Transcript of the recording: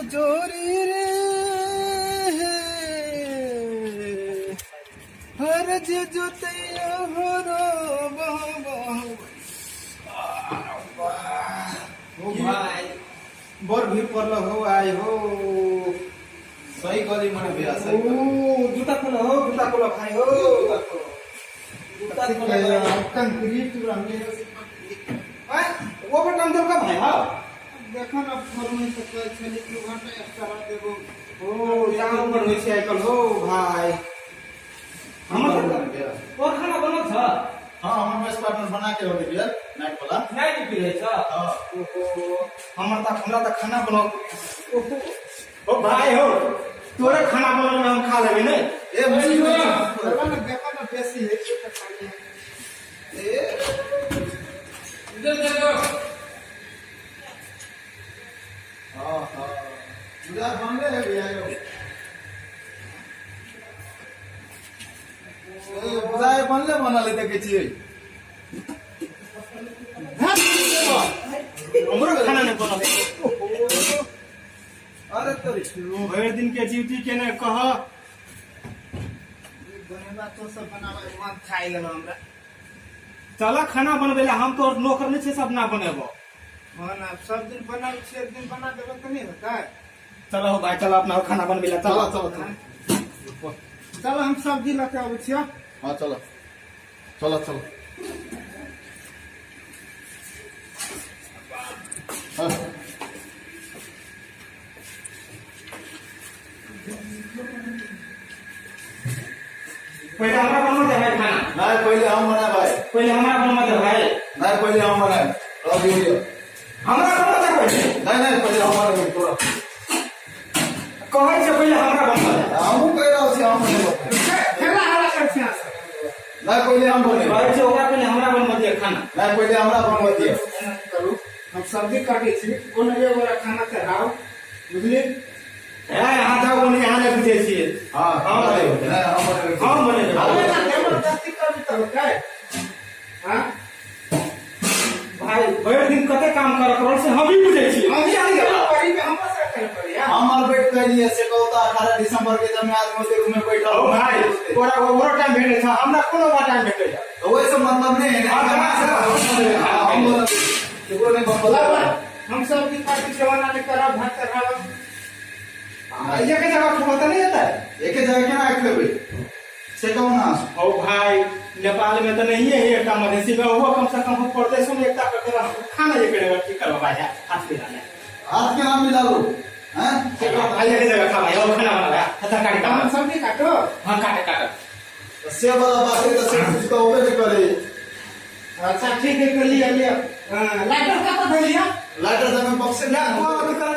जोरी रे हर जे जोतैया हो रो बह बह। ओ भाई, बड़ भीड़ पड़ल हो आइ हो। सही कहली मने भैया, सही ओ कहली। जूता खोलो हो, जूता खोलो भाई हो। जूता खोलो। जूता खोलो भाई। कंक्रीट रहले। आय, वो पर काम का भाई हो। देखो न, फोन में से कहै छली 2 घंटा एक्स्ट्रा देबो। ओ जाम पर होइ छै आइकाल्हि हो भाई। हमर भैया। तोर खाना बनल छ? हाँ, हमर मेस पार्टनर बना के होले भैया, नाइट वाला। नाइट ड्यूटी रहै छ? हाँ। ओहो, हमर तऽ हमरा तऽ खाना बनाओ। ओहो ओ भाई हो, तोरे खाना बनल में हम खा लेबै ने। ए मुश्किल है। चलो न, देखो न, बेसी है छै तऽ खाली। ए इधर देखो। हाँ हाँ, पूरा बनले है भैया यो। ए बुझाए बनले बनल है, देखै छियै। हमरो खाना नहि बनल। अरे तोरी। भरि दिन के ड्यूटी केने कह। बनेबा तो सब बनाबै, मन खाइ गेल हमरा। चल खाना बनबै ला, हम तोर नौकर नहि छै, सब ना बनेबो। हाँ ना, सब दिन बनाबै छियै, एक दिन बना देबै तऽ नहि होतै? चलो हो भाई, चलो अपना खाना बनबै ला, चलो। चलो चलो चलो। चलो, हम सब्जी लऽ के अबै छियौ। हाँ, चलो चलो चलो। हाँ। पहिले हमरा बनबऽ दे भाई खाना। नहीं, पहले हम बनाए भाई। पहिले हमरा बनबऽ दे भाई। नहीं, पहले हम बनाए, रह दियो। हमरा बनबऽ दे पहिले। नहीं नहीं, पहले हम बनाए थोड़ा। कहै छै पहिले हमरा बनबऽ दे। हमहूँ कहि रहल छी, हम बनेबो। खेला हला कर छियै अहाँ सब। नहीं, पहले हम बनेबै। कहै छै ओकरा पहिले हमरा बनबऽ दिअ खाना। नहीं, पहले हमरा बनबऽ दिअ। एना करू, हम सब्जी काटै छी, कोनो एक गोरा खाना चढ़ाउ, बुझली? हे, अहाँ जाउ ओने, अहाँ नहि बुझै छियै। हाँ। हम बनेबै। नहीं, हम बनेबै। हम बनेबै। अरे ना, जबरदस्ती करबी तऽ होतै? हाँ। भाई, भरि दिन कते काम करऽ पड़ल से हम भी बुझै छियै। हम पड़ी हमरा से करे पड़ी। हम आर बैठ कलिए से कहू तऽ 18 दिसंबर के जब आज होते रूम में बैठल। ओ भाई, तोरा ओकरो टाइम भेटै छ, हमरा कोनो बा टाइम भेटै छ। तो वैसे मतलब नहीं है ना। हाँ, हाँ, हाँ, हम बनेबै, केकरो नहीं बनबऽ। हम सब्जी काटी जमाना नहीं करब, भात चढ़ाब। एक जगह खेबो तऽ नहि हेतै? एके जगह केना खेबै, से कहू ना। ओ भाई, नेपाल में तो नहीं है एकता, मधेसी में वो कम से कम प्रदेशों में एकता करके रहो। खाना एक जगह की करबो भाई, हाथ मिला ले। हाथ के नाम मिला लो हैं, से कहू। भाई, एक जगह खा भाई, और खाना बना भाई, तरकारी हम काट। सब्जी काटो। हाँ, काटे काटे। तो से वाला बात है तो से कुछ तो होबे नहीं करे। अच्छा ठीक है, कर लिया लिया। लाइटर कतऽ धऽ लिया? लाइटर जब बक्से ना, वो अथी कर।